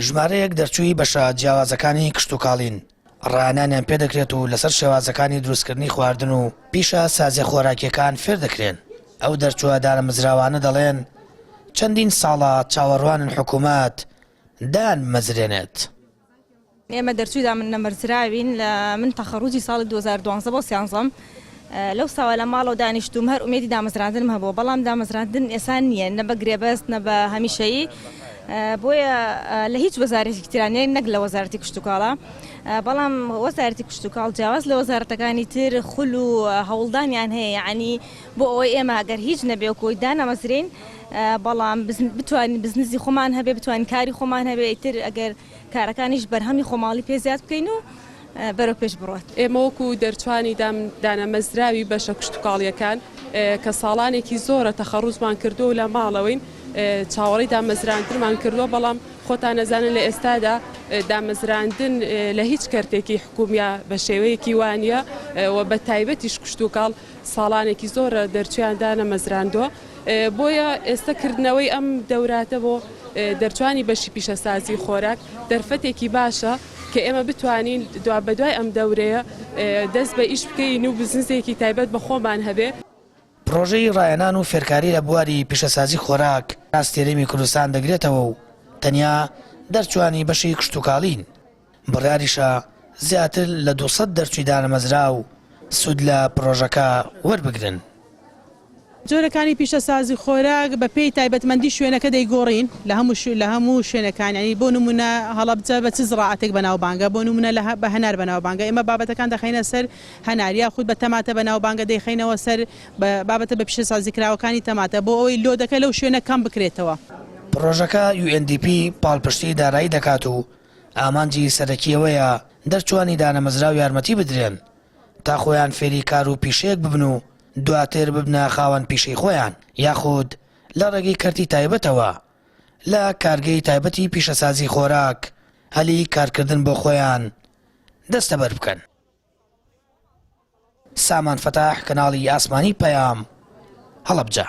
ژمارەیەک دەرچووی بەشە جیاوازەکانی کشتوکاڵین، ڕاهێنانیان پێدەکرێت و لەسەر شێوازەکانی دروستکردنی خواردن و پیشە سازیە خۆراکیەکان فێردەکرێن. ئەو دەرچووە دانەمەزراوانە دەڵێن، چەندین ساڵە چاوەڕوانن حکومەت دایانبمەزرێنێت. ئێمە دەرچووی دامنەمەرزراوین لە من تەخەڕوجی ساڵی 2012 بۆ سیانزەم لەو ساوە لە ماڵەوە دانیشتووم هەر ئومێدی دامەزراندنم هەبووە بەڵام دامەزراندن ئێسان نییە نە بە گرێبەست نە بە هەمیشەیی بۆیە لە هیچ وەزارەتێکی ترا نییە نەک لە وەزارەتی کشتوکاڵە بەڵام وەزارەتی کشتوکاڵ جیاواز لە وەزارەتەکانی تر خول و هەوڵدانیان هەیە یعنی بۆ ئەوەی ئێمە ئەگەر هیچ نەبێ کۆی دانەمەزرین بەڵام بتوانین بزنزی خۆمان هەبێ بتوانین کاری خۆمان هەبێ ئیتر ئەگەر کارەکانیش بەرهەمی خۆماڵی پێ زیاد بکەین و بەرەو پێش بڕوات. ئێمە وەکو دەرچوانی دانەمەزراوی بەشە کشتوکاڵییەکان کە ساڵانێکی زۆرە تەخەڕوجمان کردووە و لە ماڵەوەین چاوەڕێی دامەزراندنمان کردووە، بەڵام خۆتان ئەزانن لە ئێستادا دامەزراندن لە هیچ کەرتێکی حکوومییا بە شێوەیەکی وا نییە و بە تایبەتیش کشتوکاڵ ساڵانێکی زۆرە دەرچوویان دانەمەزراندووە. بۆیە ئێستە کردنەوەی ئەم دەوراتە بۆ دەرچوانی بەشی پیشەسازی خۆراک دەرفەتێکی باشە کە ئێمە بتوانین دوابەدوای ئەم دەورەیە دەست بە ئیش بکەین و بزنسێکی تایبەت بە خۆمان هەبێ. پڕۆژەی ڕاهێنان و فێرکاری لە بواری پیشەسازی خۆراک ئاستی هەرێمی کوردستان دەگرێتەوە و تەنیا دەرچوانی بەشی کشتوکاڵین. بڕیاریشە زیاتر لە 200 دەرچووی دانەمەزراو سوود لە پڕۆژەکە وەربگرن. جۆرەکانی پیشەسازی خۆراک بە پێی تایبەتمەندی شوێنەکە دەیگۆڕین لە هەموو لە هەموو شوێنەکان یانی بۆ نموونە هەڵەبجە بە چ زڕاعەتێک بەناوبانگە بۆ نموونە لە بە هەنار بەناوبانگە ئێمە بابەتەکان دەخەینە سەر هەنار یاخود بە تەماتە بەناوبانگە دەیخەینەوە سەر بە بابەتە بە پیشەسازیکراوەکانی تەماتە بۆ ئەوەی لۆدەکە لەو شوێنە کەم بکرێتەوە. پڕۆژەکە UNDP پاڵپشتی دارایی دەکات و ئامانجی سەرەکی ئەوەیە دەرچووانی دانەمەزراو یارمەتی بدرێن تا خۆیان فێری کار و پیشەیەک ببن و دواتر ببنە خاوەن پیشەی خۆیان یاخود لە ڕێگەی کەرتی تایبەتەوە لە کارگەی تایبەتی پیشەسازی خۆراک هەلی کارکردن بۆ خۆیان دەستەبەر بکەن. سامان فەتاح، کەناڵی ئاسمانی پەیام، هەڵەبجە.